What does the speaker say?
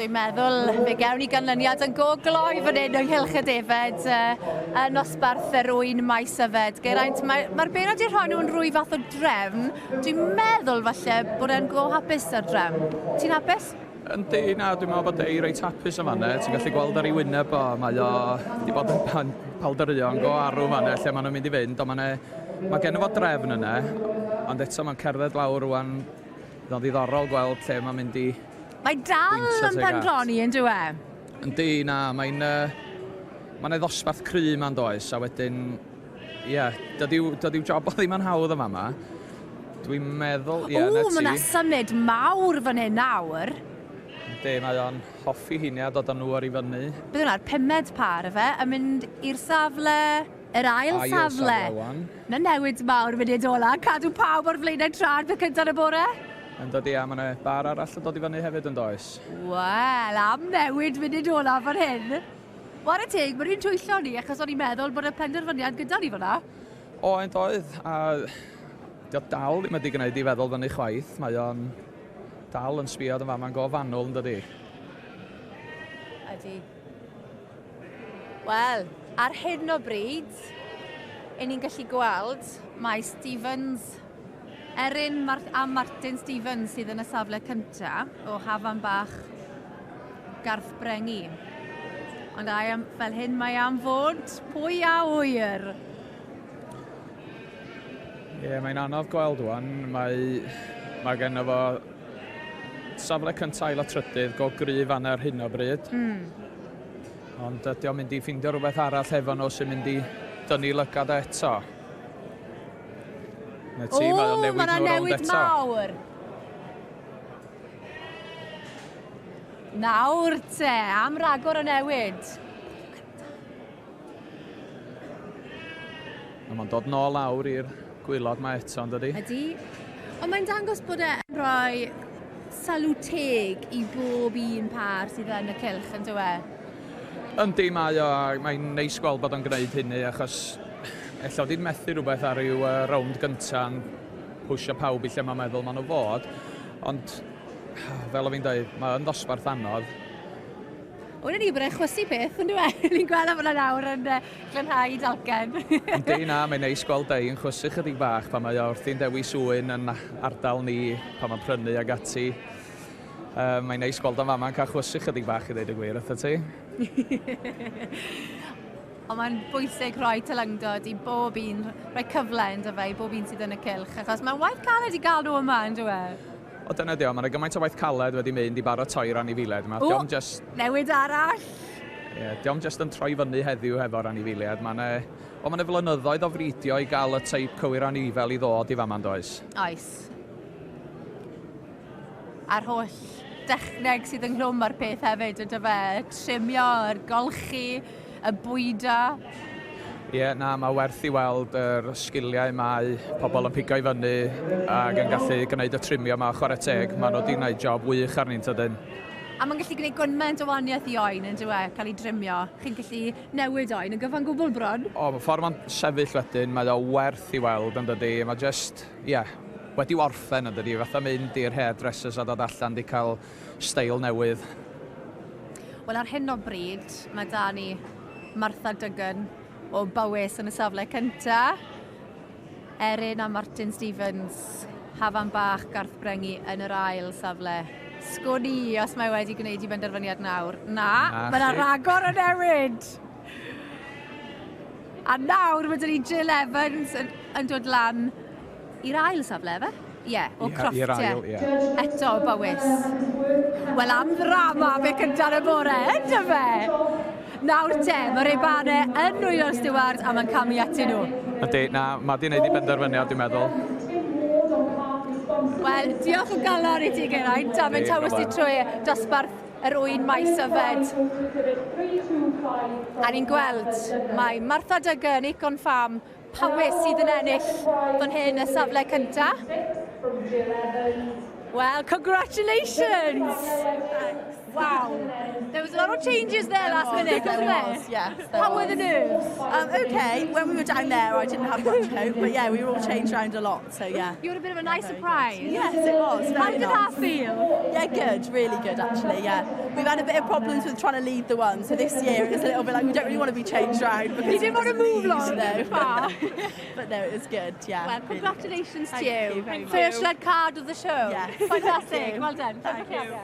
Dwi'n meddwl fe gewn ni ganlyniad yn go gloi fan hyn ynghylch y defed yn nosbarth yr ŵyn maes yfed. Geraint, mae'r mae beirniad wedi rhoi nhw'n rwy fath o drefn. Dwi'n meddwl falle bod e'n go hapus ar drefn. Ti'n hapus? Yndi, na, dwi'n meddwl bod ei reit hapus yn fanna. Ti'n gallu gweld ar ei wyneb o, mae o wedi bod yn paldaruo yn go arw fanna lle maen nhw'n mynd i fynd, ond mae, mae gen fo drefn yna, ond eto mae'n cerdded lawr rwan. Bydd o'n ddiddorol gweld lle mae'n mynd i. Mae dal yn pendroni yn dyw e? Yndi, na, mae'n uh, mae'n ei ddosbarth cry ma'n does, a wedyn, ie, yeah, dydyw, dydyw job o ddim yn hawdd yma yma. Dwi'n meddwl, ie, yeah, na ti. O, mae symud mawr fan hyn nawr. Yndi, mae o'n hoffi hynny a dod â nhw ar i fyny. Bydd hwnna'r pumed par, efe, yn mynd i'r safle. Yr ail, ail safle. safle Na newid mawr munud ola, cadw pawb o'r flaenau traed peth cyntaf yn y bore. Yn dod ia, mae yna bar arall yn dod i fyny hefyd yn does? Wel, am newid munud ola fan hyn. Ware teg, mae'n un twyllo ni, achos o'n i'n meddwl bod y penderfyniad gyda ni fyna. O, yn doedd, a dio dal ddim wedi gwneud i feddwl fyny chwaith. Mae o'n dal yn sbio yn fama'n go fanwl yn dydi? Ydy. Wel, ar hyn o bryd, i ni'n gallu gweld mae Stevens, Erin Mar a Martin Stevens sydd yn y safle cyntaf o Hafan Bach Garth Brengi. Ond ai am, fel hyn mae am fod, pwy a ŵyr? Ie, yeah, mae'n anodd gweld wan. Mae, mae gen fo safle cyntaf, ail a trydydd, go gryf fan ar hyn o bryd. Ond ydy o'n mynd i ffindio rhywbeth arall efo nhw sy'n mynd i dynnu lygad eto? Na ti, mae o'n newid nhw rownd newid eto. mawr. Nawr te, am ragor o newid. A mae'n dod nôl lawr i'r gwylod mae eto, yn dydi? Ydy. Ond mae'n dangos bod e'n rhoi sylw teg i bob un par sydd yn y cylch, yn dyw e? Yndi, mae o, a mae'n neis gweld bod o'n gwneud hynny, achos ella wedi methu rhywbeth ar ryw uh, rownd gyntaf yn pwysio pawb i lle mae'n meddwl maen nhw fod. Ond, fel o fi'n dweud, mae yn ddosbarth anodd. Wel, ni bod e'n chwysu peth, yn dweud? Ni'n gweld am hwnna nawr yn uh, glanhau dalcen. Yndi, na, mae'n neis gweld Dei yn chwysu chydig bach pan mae o wrthi'n dewis ŵyn yn ardal ni, pan mae'n prynu ag ati. Uh, mae'n neis gweld o'n fama'n cael chwysu chydig bach i ddeud y gwir wrtho ti. Ond mae'n bwysig rhoi teilyngdod i bob un, rhoi cyfle yn dyfe, i bob un sydd yn y cylch, achos mae'n waith caled i gael nhw yma, yn dywe? O dyna di o, mae yna gymaint o waith caled wedi mynd i baratoi'r anifeiliaid yma. O, Dio'm just... newid arall! Ie, yeah, dio'm just yn troi fyny heddiw hefo'r anifeiliaid. Mae yna, o, mae yna flynyddoedd o fridio i gael y teip cywir anifel i ddod i fama, does? Oes. A'r holl dechneg sydd ynghlwm â'r peth hefyd, ynddo fe? Y trimio, yr golchi, y bwydo. Ie, yeah, na, mae werth i weld yr sgiliau mae pobl yn pigo i fyny ac yn gallu gwneud y trimio yma chwarae teg. Maen nhw wedi gwneud job wych arni'n tydyn. A mae'n gallu gwneud gymaint o wahaniaeth i oen, yn dyw e, cael ei drimio. Chi'n gallu newid oen yn gyfan gwbl bron. O, mae ffordd mae'n sefyll wedyn, mae o werth i weld yn dydy. Mae just, ie, yeah, wedi orffen yn dydy. Fatha mynd i'r hairdressers a dod allan di cael steil newydd. Wel, ar hyn o bryd, mae da ni Martha Duggan o Bowys yn y safle cynta. Erin a Martin Stevens, Hafan Bach, Garth Brengi yn yr ail safle. Sgwn i os mae wedi gwneud i benderfyniad nawr. Na, Na mae yna chi. ragor o newid! A nawr mae dyn ni Jill Evans yn, yn dod lan i'r ail safle, efe? Ie, o Ie, Crofft, i'r ail, ie. Eto, o Bowys. Wel, am ddrama be cynta'r y bore, ynddo fe? Nawr te, mae Rebane yn nwylo'r stiward a mae'n camu atyn nhw. Ydy, na, mae di wneud i benderfyniad, dwi'n meddwl. Wel, diolch o galon i ti, Geraint, am ein Dim tywys di problem. trwy dosbarth yr ŵyn maes yfed. A ni'n gweld mae Martha Duggan, Icon Farm, Powys sydd yn ennill fan hyn y safle cynta. Well, congratulations! Thanks. Wow. There was a lot of changes there last minute, There wasn't there? was, yes. There How were the was. nerves? Okay, when we were down there, I didn't have much hope, but yeah, we were all changed round a lot, so yeah. You had a bit of a nice surprise. Yes, it was. How Very did nice. that feel? Yeah, good, really good actually, yeah. We've had a bit of problems with trying to lead the one, so this year it was a little bit like we don't really want to be changed round because You didn't want to move long. No. Far. But no, it was good, yeah. Well, really good. congratulations to Thank you. you very much. First red card of the show. Yes. Fantastic. Thank you. Well done. Thank you.